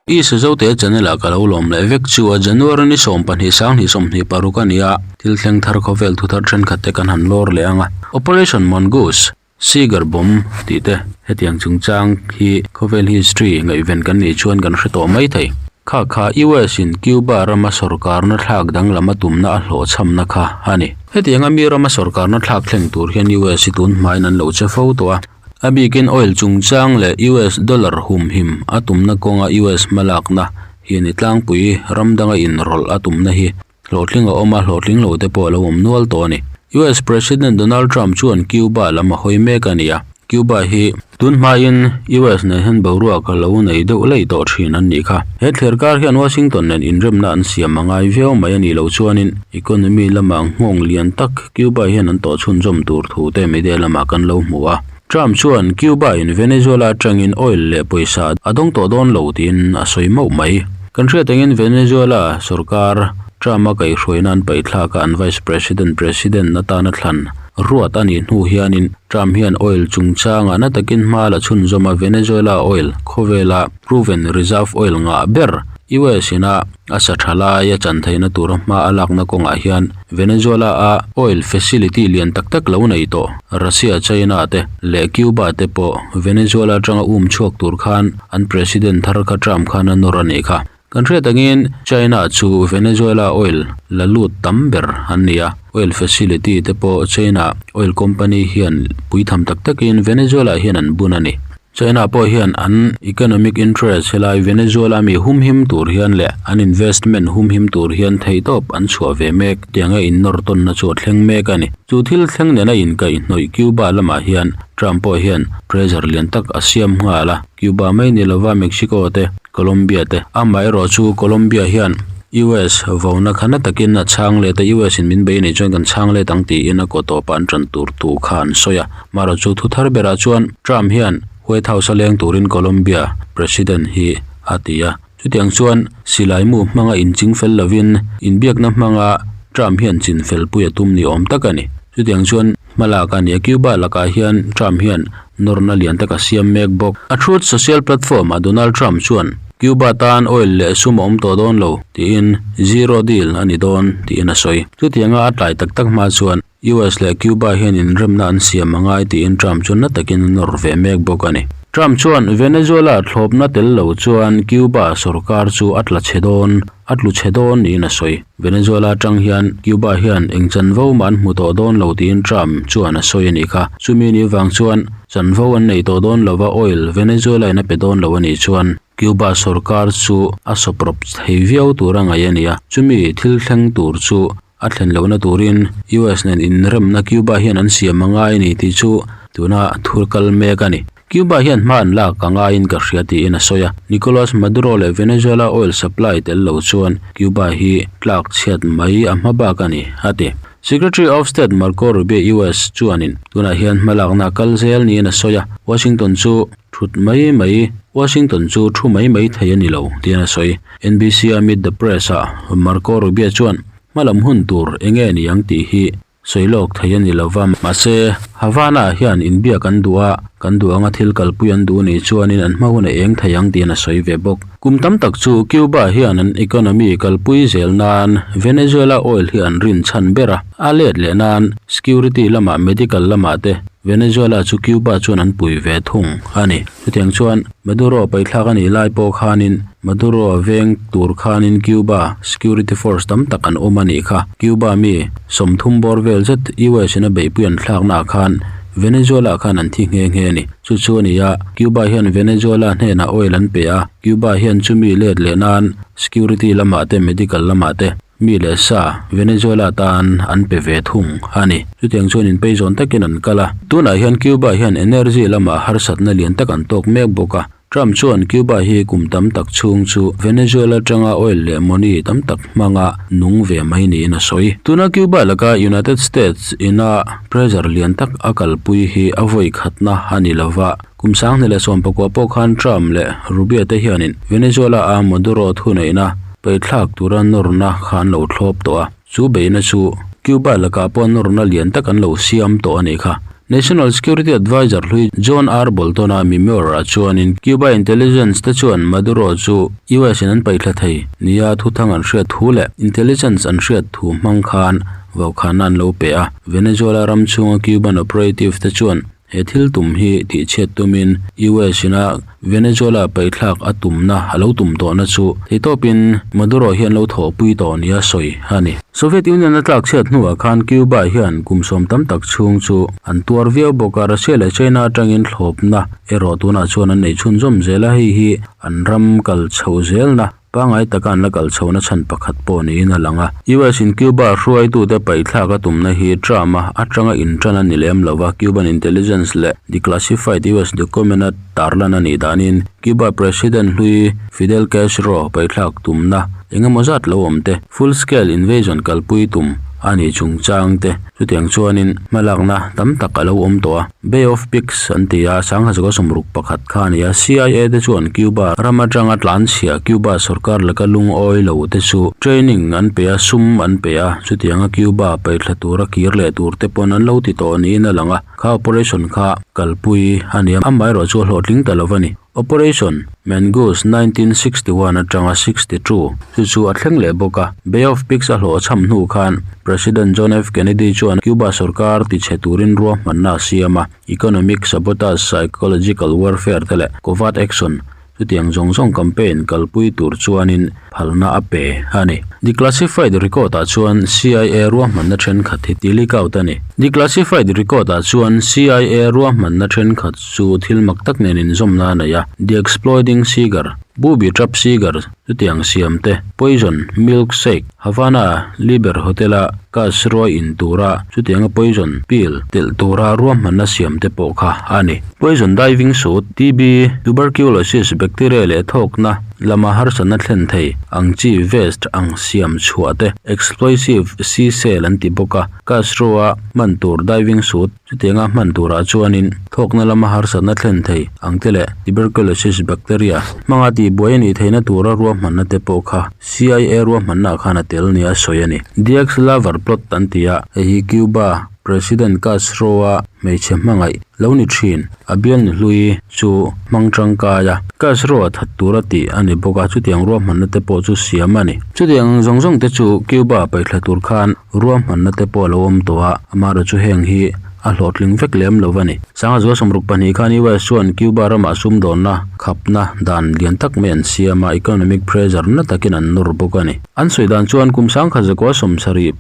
I Sazote channel ah ka lo lawm leh vek chu a January ni 12 sang hnih 26 a ni a, thil thleng thar khawvel thu thar thenkhat te kan han lawr leh ang a. Operation Mongoose, Seeger Bomb tih te hetiang chungchang hi khawvel history ngaihven kan nih chuan kan hre tawh mai thei. Kha kha US in Cuba rama sawrkarna thlak danglam a tumna a hlawhchhamna kha a ni. Hetianga mi rama sawrkarna thlak thleng tur hian US hi tun hmain an lo che fo tawh a. A bikin oil chungchang leh US dollar humhim a tumna kawnga US hmalakna hi ni tlangpui ram danga inrawlh a tumna hi hlawhtling a awm a, hlawhtling lo te pawh a lo awm nual tawh a ni. US President Donald Trump chuan Cuba lam a hawi mek a ni a, Cuba hi tun hmain US nen hian boruak a lo nei deuh lei tawh thin an nih kha. He thler kar hian Washington nen inremna an siam a ngai viau mai a nih loh chuanin economy lamah nghawng lian tak Cuba hian an tawh chhunzawm tur thu te media lamah kan lo hmu a. Trump chuan Cuba in Venezuela atangin oil leh pawisa a dawng tawh dawn lo tiin a sawi mauh mai. Kan hriat angin Venezuela sorkar Trump a kaihhruaina an paihthlak a an Vice President President atana thlan ruat a nih hnu hianin Trump hian oil chungchangah na takin hma la chhunzawm a Venezuela oil khawvela proven reserve oil ngah ber US ina a sa tha lai a chan theihna tura hma a lakna kawngah hian Venezuela a oil facility lian tak tak lo nei tawh Russia, China te leh Cuba te pawh Venezuela atanga um chhuak tur khan an president thar kha Trump khan a nawr a nih kha. Kan hriat angin China chu Venezuela oil la lut tam ber an ni a, oil facility te pawh China oil company hian puitham tak takin Venezuela hian an bun a ni. China pawh hian an economic interest helai Venezuela mi humhim tur hian leh an investment humhim tur hian theihtawp an chhuah ve mek tianga innawr tawnna chu a thleng mek a ni. Chu thil thleng nena inkaihhnawih Cuba lamah hian Trump pawh hian pressure lian tak a siam nghal a, Cuba mai ni lova Mexico te, Colombia te. Amaherawh chu Colombia hian US vona kha na takin a chhang let a, US in min bei anih chuan kan chhang let ang tiin a kaw tawpah an tan tur thu kha an sawi a. Marawh chu thu thar berah chuan Trump hian White House a leng turin Colombia President hi a ti a. Chutiang chuan silai mu hmanga inching fel lovin inbiakna hmanga Trump hian chin fel pui a tum ni awm tak a ni. Chutiang chuan hmalak a ni a, Cuba lakah hian Trump hian nawrna lian tak a siam mek bawk. A Truth Social platform ah Donald Trump chuan Cuba tan oil leh sum a awm tawh dawn lo tiin zero deal a ni dawn tiin a sawi. Chutianga a tlai tak tak hma chuan US leh Cuba hian inremna an siam a ngai tiin Trump chu na takin a nawr ve mek bawk a ni. Trump chuan Venezuela thlawpna tel lo chuan Cuba sorkar chu a tla chhe dawn, a tlu chhe dawn niin a sawi. Venezuela atang hian Cuba hian eng chanvo mah an hmu tawh dawn lo tiin Trump chuan a sawi a nih kha. Chumi ni vang chuan chanvo an nei tawh dawn lova oil Venezuela in a pe dawn lo a nih chuan Cuba sorkar chu a sawprawp thei viau tur a ngaih a ni a. Chumi thil thleng tur chu A thlen lohna turin US nen inremna Cuba hian an siam a ngai a ni tih chu tuna thur kal mek a ni. Cuba hian hma an lak a ngaiin ka hria tiin a sawi a. Nicolas Maduro leh Venezuela oil supply tel lo chuan Cuba hi tlak chhiat mai a hma bak a ni, a ti. Secretary of State Marco Rubio US chuanin tunah hian hmalakna a kal zel niin a sawi a. Washington chu thut mai mai Washington chu thu mai mai thei a ni lo tiin a sawi. NBC a Meet the Press ah Marco Rubio chuan hmalam hun tur eng nge ni ang tih hi sawi lawk thei a ni lo va, mahse Havana hian inbiak an duh a, kan duh anga thil kalpui an duh nih chuanin an hma hun a eng thei ang tiin a sawi ve bawk. Kum tam tak chu Cuba hian an economy kalpui zel nan Venezuela oil hi an rin chhan ber a, a let leh nan security lamah medical lamah te Venezuela chu Cuba chuan an pui ve thung a ni. Chutiang chuan Maduro paithlak a nih lai pawh khanin Maduro a veng tur khanin Cuba security force tam tak an awm a nih kha. Cuba mi 30 bawr vel zet US in a beihpui an thlaknaah khan Venezuela khan an thi nghe nghe a ni. Chu chu a ni a, Cuba hian Venezuela hnenah oil an pe a, Cuba hian chumi let leh nan security lamah te medical lamah te Mi leh sa Venezuela tan an pe ve thung a ni. Chutiang chuan inpeizawn takin an kal a. Tunah hian Cuba hian energy lamah harsatna lian tak an tawk mek bawk a. Trump chuan Cuba hi kum tam tak chhung chu Venezuela atanga oil leh money tam tak hmanga nung ve mai niin a sawi. Tuna Cuba laka United States ina pressure lian tak a kalpui hi a vawi khatna a ni lova. Kum 2019 pawh khan Trump leh Rubio te hianin Venezuela a Maduro thuneihna Paithlak tura nawrna kha an lo thlawp tawh a, chu beihna chu Cuba lakah pawh nawrna lian tak an lo siam tawh a nih kha. National Security Adviser hlui John R. Bolton-a memoir-ah chuanin Cuba intelligence te chuan Maduro chu US in an paihthla thei nia thuthang an hriat thu leh intelligence an hriat thu hmang khan vaukhana an lo pe a. Venezuela ram chhunga Cuban operative te chuan he thil tum hi tihchhiat tumin US ina Venezuela paihthlak a tumna a lo tum tawhna chu theitawpin Maduro hian lo thawhpui tawh nia sawi a ni. Soviet Union a tlakchhiat hnuah khan Cuba hian kum sawm tam tak chhung chu an tuar viau bawk a, Russia leh China atangin thlawpna erawh tunah chuan an nei chhunzawm zel a, hei hi an ram kal chhoh zelna Pangai taka an la kal chhohna chhan pakhat pawh niin a lang a. US in Cuba hruaitute paihthlak a tumna hi Trump-a atanga intan a ni lem lo va, Cuban intelligence leh declassified US document-a tarlan a nih danin Cuba President hlui Fidel Castro paihthlak tumna eng emaw zat lo awm te, full scale invasion kalpui tum a nih chungchang te chutiang chuanin hmalakna tam tak a lo awm tawh a. Bay of Pigs an ti a, sangha zakua 61 kha a ni a. CIA te chuan Cuba ram atanga tlanchhia Cuba sorkar laka lungawi lo te chu training an pe a, sum an pe a, chutianga Cuba paihthla tura kir leh tur te pawn an lo ti tawh niin a lang a, kha operation kha kalpui a ni a, amaherawh chu a hlawhtling ta lo a ni. Operation Mongoose 1961 atanga 62 chu chu a thleng leh bawk a. Bay of Pigs a hlawhchham hnu khan President John F. Kennedy chuan Cuba sorkar tichhe turin ruahmanna a siam a, economic sabotage, psychological warfare te leh covert action chutiang zawng zawng campaign kalpui tur chuanin phalna a pe a ni. Declassified record ah chuan CIA ruahmanna thenkhat hi ti leak out a ni. Declassified record ah chuan CIA ruahmanna thenkhat chu thil mak tak nen inzawmna a nei a, The Exploding Cigar, Booby Trap Cigar chutiang siam te, Poison Milk Shake, Havana Liber Hotel a gas ruai in tura chutianga poison pill telh tura ruahmanna siam te pawh kha a ni. Poison diving suit, TB, tuberculosis, bacteria leh thawkna lama harsatna thlen thei ang chi vest ang siam chhuah te, explosive sea shell an ti bawk a, gas rua hman tur diving suit, Chutianga hman turah chuanin thawkna lama harsatna thlen thei ang te leh tuberculosis bacteria hmanga tihbuai a nih theihna tura ruahmanna te pawh kha CIA ruahmannaah khan a tel nia sawi a ni. The Ex-Lover Plot an ti a, hei hi Cuba President Castro-a hmeichhe hmangaih lo ni thin a bialnu hlui chu hmang tangkai a, Castro-a that tura tih a ni bawk a, chutiang ruahmanna te pawh chu siam a ni. Chutiang zawng zawng te chu Cuba paihthla tur khan Ruahmanna te pawh a lo awm tawh a, amaherawh chu heng hi a hlawhtling vek lem lo a ni. Sangha zual 62 khan US chuan Cuba ramah sumdawnna khapna dan lian tak mai an siam a, economic pressure na takin an nawr bawk a ni. An sawi dan chuan kum 1975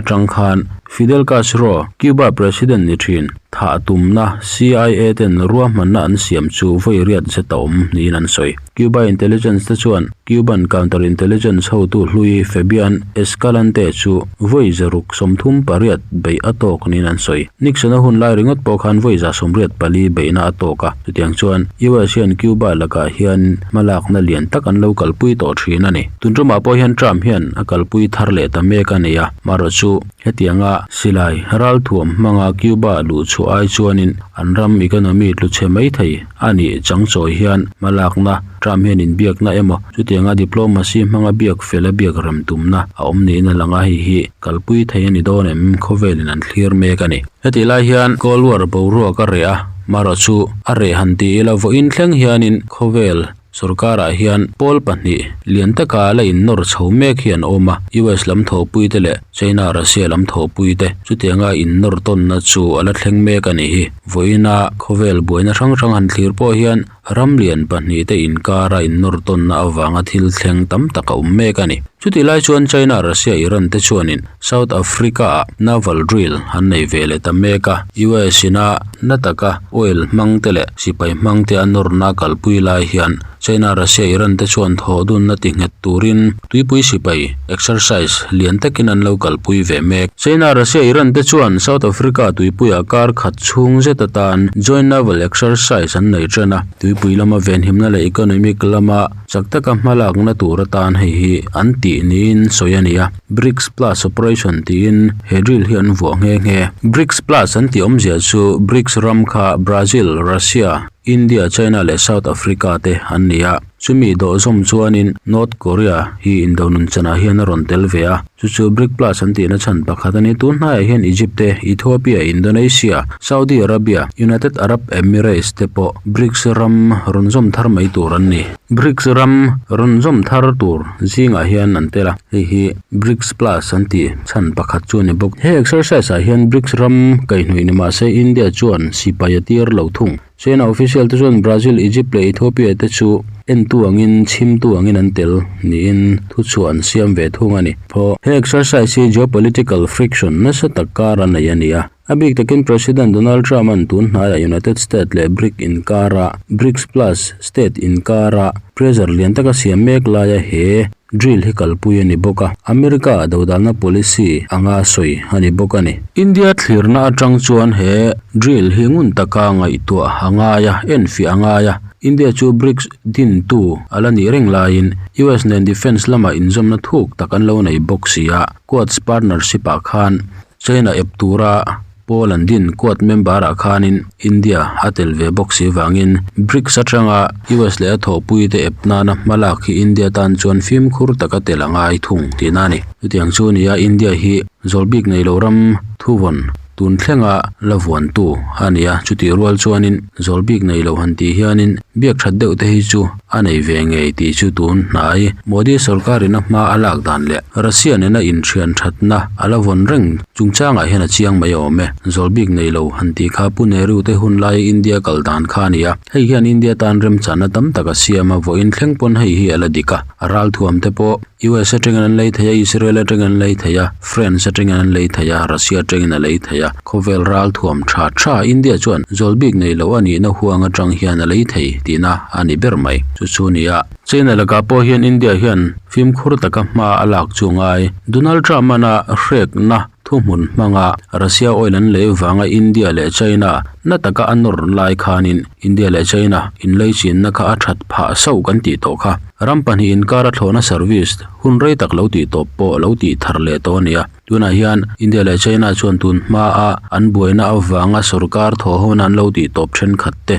atang khan Fidel Castro, Cuba president ni thin, thah tumna CIA ten ruahmanna an siam chu vawi riat zet a awm niin an sawi. Cuba intelligence te chuan Cuban counter-intelligence hotu hlui Fabian Escalante chu vawi 638 beih a tawk niin an sawi. Nixon-a hun lai ringawt pawh khan vawi 184 beihna a tawk a, chutiang chuan US hian Cuba lakah hian hmalakna lian tak an lo kalpui tawh thin a ni. Tun tumah pawh hian Trump hian a kalpui thar leh ta mek a ni a, marawh chu hetianga silai ralthuam hmanga Cuba luh chhuah ai chuanin an ram economy tlu chhe mai thei A nih changchawi hian hmalakna, Trump hian inbiakna emaw chutianga diplomacy hmanga biak fel a biak rem tumna a awm niin a lang a, hei hi kalpui thei a ni dawn em? Khawvelin an thlir mek a ni. Hetih lai hian Cold War boruak a reh a, marawh chu a reh han ti ila vawiin thleng hianin khawvel sorkarah hian pawl pahnih lian taka la innawr chho mek hi an awm a, US lam thawhpuite leh China Russia lam thawhpuite chutianga innawr tawnna chu a la thleng mek a ni hi. Vawiina khawvel buaina hrang hrang han thlir pawh hian ram lian pahnihte inkara innawr tawnna avanga thil thleng tam tak a awm mek a ni. Chutih lai chuan China, Russia, Iran te chuanin South Africa-ah naval drill an nei ve leh ta mek a. US ina na taka oil hmang te leh sipai hmang te a nawrna kalpui lai hian China, Russia, Iran te chuan thaw dunna ti nghet turin tuipui sipai exercise lian takin an lo kalpui ve mek. China, Russia, Iran te chuan South Africa tuipuiah kar khat chhung zet atan joint naval exercise an nei ṭan a, tuipui lama venhimna leh economic lama chak taka hmalakna tur atan hei hi an tih niin sawi a ni a, BRICS Plus Operation tiin he drill hi an vuah nghe nghe. BRICS Plus an tih awmzia chu BRICS ram kha Brazil, Russia, India, China leh South Africa te an ni a. Chumi dawh zawm chuanin North Korea hi indo nun chanah hian a rawn tel ve a, chu chu Bric Plus an tihna chhan pakhat a ni. Tun hnaiah hian Egypt te, Ethiopia, Indonesia, Saudi Arabia, United Arab Emirates te pawh Brics ram rawn zawm thar mai tur an ni. Brics ram rawn zawm thar tur zingah hian an tel a, hei hi Brics Plus an tih chhan pakhat chu a ni bawk. He exercise ah hian Brics ram kaihhnawih ni mahse India chuan sipai a tir lo thung. China official te chuan Brazil, Egypt leh Ethiopia te chu entu angin chhimtu angin an tel niin thuchhuah an siam ve thung a ni. Phaw he exercise hi geopolitical friction nasa tak kar a nei a ni a. A bik takin President Donald Trump an tun hnaiah United States leh Bric inkara Brics Plus state inkara pressure lian taka siam mek laia he drill hi kalpui a ni bawk a, America dodalna policy anga sawi a ni bawk a ni. India thlirna atang chuan he drill hi ngun taka ngaihtuah a ngai a, enfiah a ngai a, India chu Brics dintu a la nih reng laiin US nen defence lamah inzawmna thuk tak an lo nei bawk si a, Quads partnership ah khan China ep tura pawl an din Quad member ah khanin India a tel ve bawk si vangin Brics atanga US leh a thawhpui te ep nana hma lak hi India tan chuan fimkhur taka tel a ngai thung tihna a ni. Chutiang chu nia India hi zawl bik nei lo ram thuvawn tun thlenga la vuantu a ni a, chutih rual chuanin zawl bik nei lo han tih hianin biak that deuh te hi chu a nei ve ngei tih chu tun hnai Modi sorkarin a hma a lak dan leh Russia nena inthian thatna a la vawn reng chungchangah hian a chiang mai awm e. Zawl bik nei lo han tih kha Pu Nehru te hun laia India kal dan kha a ni a, hei hian India tan remchanna tam tak a siam a, vawiin thleng pawn hei hi a la dik a, a ralthuam te pawh US atangin an lei thei a, Israel atangin an lei thei a, France atangin an lei thei a, Russia atangin a lei thei a. Khawvel ral thuam tha tha India chuan zawl bik nei lo a nihna huang atang hian a lei thei tihna a ni ber mai. Chu chu nia. China lakah pawh hian India hian fimkhur taka hma a lak chu ngai. Donald Trump-an a hrekna thuhmun hmanga Russia oil an lei vanga India leh China na taka a nawr lai khanin India leh China inleichinna kha a that phah sauh kan tih tawh kha. Ram pahnih inkara thlawhna service hun rei tak lo tih tawp pawh lo tih thar leh tawh a ni a. Tunah hian India leh China chuan tun hmaa an buaina avanga sorkar thawhhawna an lo tih tawp thenkhat te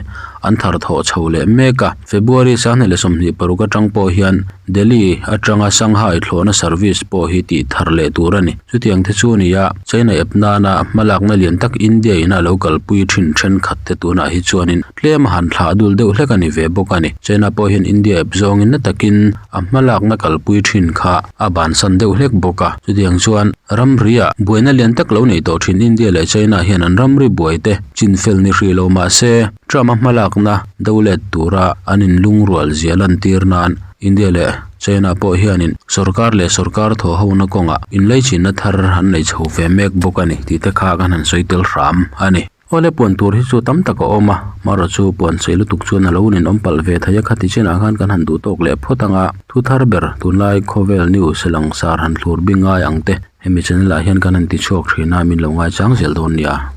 an thar thawh chho leh mek a. February 2026 atang pawh hian Delhi atanga Shanghai thlawhna service pawh hi tih thar leh tur a ni. Chutiang te chu a ni a, China ep nana hmalakna lian tak India in a lo kalpui thin thenkhat te tunah hi chuanin tlem a han thlah dul deuh hlek a ni ve bawk a ni. China pawh hian India ep zawngin na takin a hmalakna kalpui thin kha a bansan deuh hlek bawk a. Chutiang chuan ramri ah buaina lian tak lo nei tawh thin India leh China hian an ramri buai te chinfel ni hrih lo mah se Trump a hmalakna do let tura an inlungrual zia lantir nan India leh China pawh hianin sorkar leh sorkar thaw hona kawngah inleichinna thar an nei chho ve mek bawk a ni tih te kha kan han sawi tel hram a ni. Awle puan tur hi chu tam tak a awm a, marawh chu puan sei lutuk chuan a lo ninawm palh ve thei a, khati chinah khan kan han duh tawk leh phawt ang a, thu thar ber tunlai khawvel news langsar han thlur bing ngai ang te hemi channel ah hian kan han ti chhuak thin a, min lo ngaichang zel dawn nia.